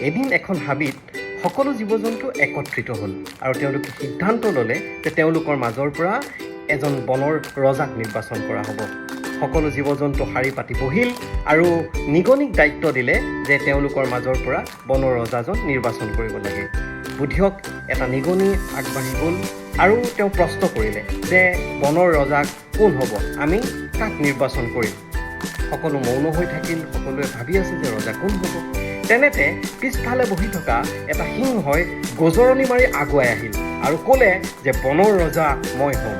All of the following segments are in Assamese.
এদিন এখন হাবিত সকলো জীৱ জন্তু একত্ৰিত হ'ল আৰু তেওঁলোকে সিদ্ধান্ত ল'লে যে তেওঁলোকৰ মাজৰ পৰা এজন বনৰ ৰজাক নিৰ্বাচন কৰা হ'ব। সকলো জীৱ জন্তু শাৰী পাতি বহিল আৰু নিগনিক দায়িত্ব দিলে যে তেওঁলোকৰ মাজৰ পৰা বনৰ ৰজাজন নিৰ্বাচন কৰিব লাগে। বুদ্ধিয়ক এটা নিগনি আগবাঢ়ি গ'ল আৰু তেওঁ প্ৰশ্ন কৰিলে যে বনৰ ৰজা কোন হ'ব, আমি কাক নিৰ্বাচন কৰিম? সকলো মৌন হৈ থাকিল। সকলোৱে ভাবি আছে যে ৰজা কোন হ'ব। তেনেতে পিছফালে বহি থকা এটা সিংহই গজৰণি মাৰি আগুৱাই আহিল আৰু ক'লে যে বনৰ ৰজা মই হ'ম।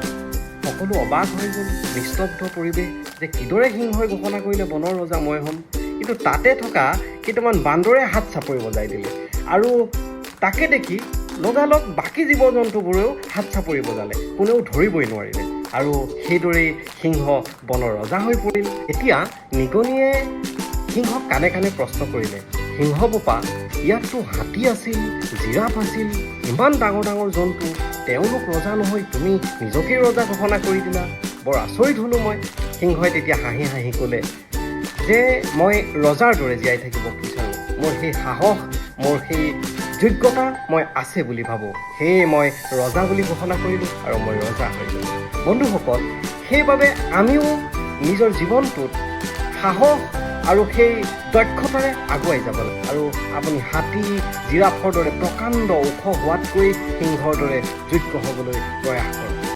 সকলো অবাক হৈ গ'ল। নিস্তব্ধ পৰিৱেশ যে কিদৰে সিংহই ঘোষণা কৰিলে বনৰ ৰজা মই হ'ম। কিন্তু তাতে থকা কেইটামান বান্দৰে হাত চাপৰি বজাই দিলে আৰু তাকে দেখি লগালগ বাকী জীৱ জন্তুবোৰেও হাত চাপৰি বজালে। কোনেও ধৰিবই নোৱাৰিলে আৰু সেইদৰেই সিংহ বনৰ ৰজা হৈ পৰিল। এতিয়া নিগনিয়ে সিংহক কাণে কাণে প্ৰশ্ন কৰিলে, "সিংহ বোপা, ইয়াততো হাতী আছিল, জিৰাফ আছিল, ইমান ডাঙৰ ডাঙৰ জন্তু, তেওঁলোক ৰজা নহয় তুমি নিজকেই ৰজা ঘোষণা কৰি দিলা, বৰ আচৰিত হ'লোঁ মই।" সিংহই তেতিয়া হাঁহি হাঁহি ক'লে যে মই ৰজাৰ দৰে জীয়াই থাকিব বিচাৰোঁ। মোৰ সেই সাহস, মোৰ সেই যোগ্যতা মই আছে বুলি ভাবোঁ। সেয়ে মই ৰজা বুলি ঘোষণা কৰিলোঁ আৰু মই ৰজা হৈ গ'লোঁ। বন্ধুসকল, সেইবাবে আমিও নিজৰ জীৱনটোত সাহস আৰু সেই দক্ষতাৰে আগুৱাই যাব লাগে আৰু আপুনি হাতী, জিৰাফৰ দৰে প্ৰকাণ্ড ওখ হোৱাতকৈ সিংহৰ দৰে যোগ্য হ'বলৈ প্ৰয়াস কৰক।